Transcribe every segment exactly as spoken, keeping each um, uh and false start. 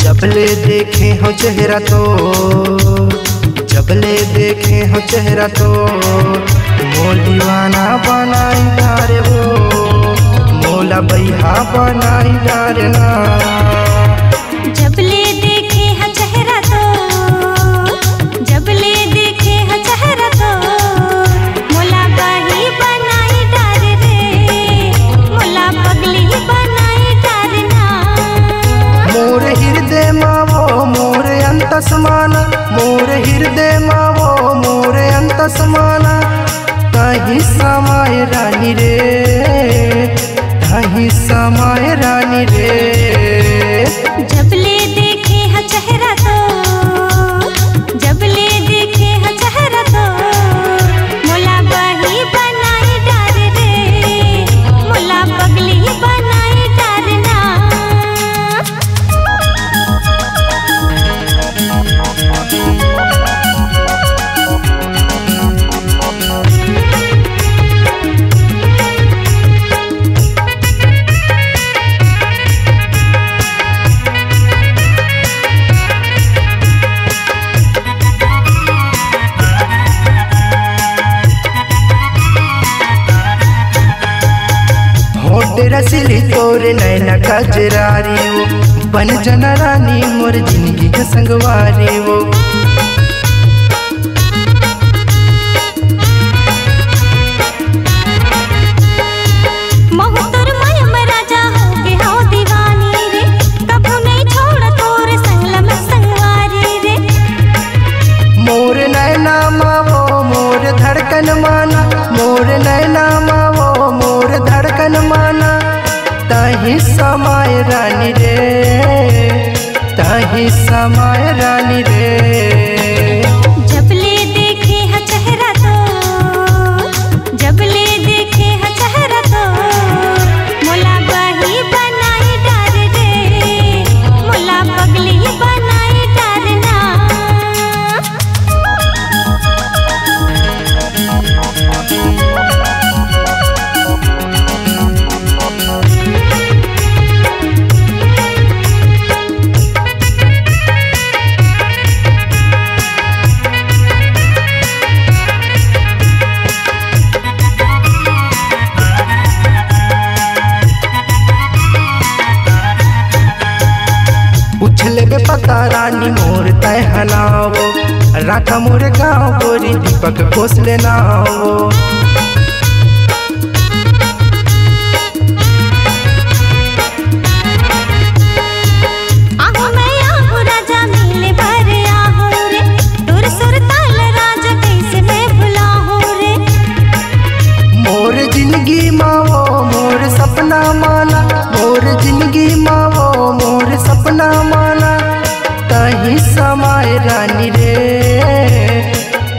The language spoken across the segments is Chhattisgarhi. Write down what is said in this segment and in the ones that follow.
जब ले देखे हो चेहरा तो, जब ले देखे हो चेहरा तो, मोर दीवाना बनाई डारे वो, मोला बैहा बनाई डारे ना। जब ले देखे ह चेहरा तो, जब ले देखे ह चेहरा तो, मोला बही बनाई डार रे, मोला पगली बनाई डार ना। मोर हृदय मा वो मोर अंतस माना, मोर हृदय मा वो मोर अंतस माना, तहीं समाय रानी रे, तहीं समाय रानी रे। जब ले देखे ह चेहरा तो, जब ले देखे ह चेहरा तो, मोला बही बनाई डार रे, मोला पगली बनाई डार ना। होठ रसीली तोर नैना कजरारी वो, बन जाना रानी मोर जिंदगी के संगवारी वो। महू तोर माया में राजा होगे हव दीवानी रे, कभू नहीं छोड़ तोर संग ल मैं संगवारी रे। मोर नैना मा वो मोर धड़कन माना, मोर नैना मा वो मोर धड़कन माना, तहीं समाय रानी रे, तहीं समाय रानी रे। जब ले देखे ह चेहरा तो, जब ले देखे ह चेहरा तो, मोला बही बनाई डार रे, मोला पगली बनाई डार ना। पूछ लेबे पता रानी मोर तय हनावो, राखा मोर गाँव गोरी दीपक कोसले नावो। आहू मैं आहू राजा मिले बर आहू रे, तोर सुर ताल राजा कैसे मैं भुलाहूँ रे। मोर जिंदगी मा वो मोर सपना माना, मोर जिंदगी मा वो मोर सपना माना, तहीं समाय रानी रे,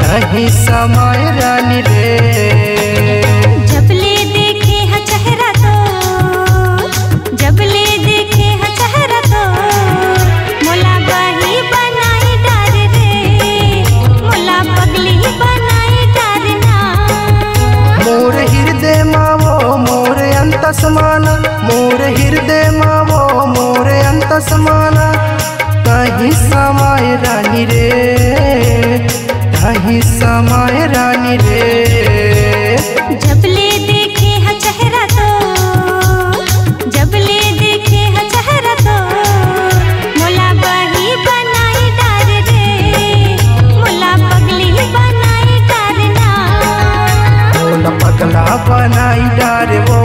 तहीं समाय रानी रे। जब ले देखे ह चेहरा तो, जब ले देखे ह चेहरा तो, मोला बही बनाई डार रे, मोला पगली बनाई डार ना। मोर हृदय मा वो मोर अंतस माना, मोर हृदय मा वो मोर अंतस माना, तहीं समाय रानी रे, तहीं समाय रानी रे। जब ले देखे ह चेहरा तो, जब ले देखे ह चेहरा तो, मोला बही बनाई डार रे, मोला पगली बनाई डार ना। मोला पगला बनाई डार वो,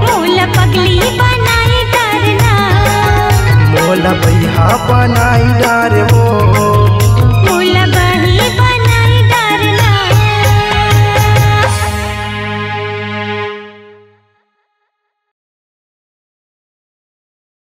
मोला पगली बनाई डार ना। मोला बैहा बनाई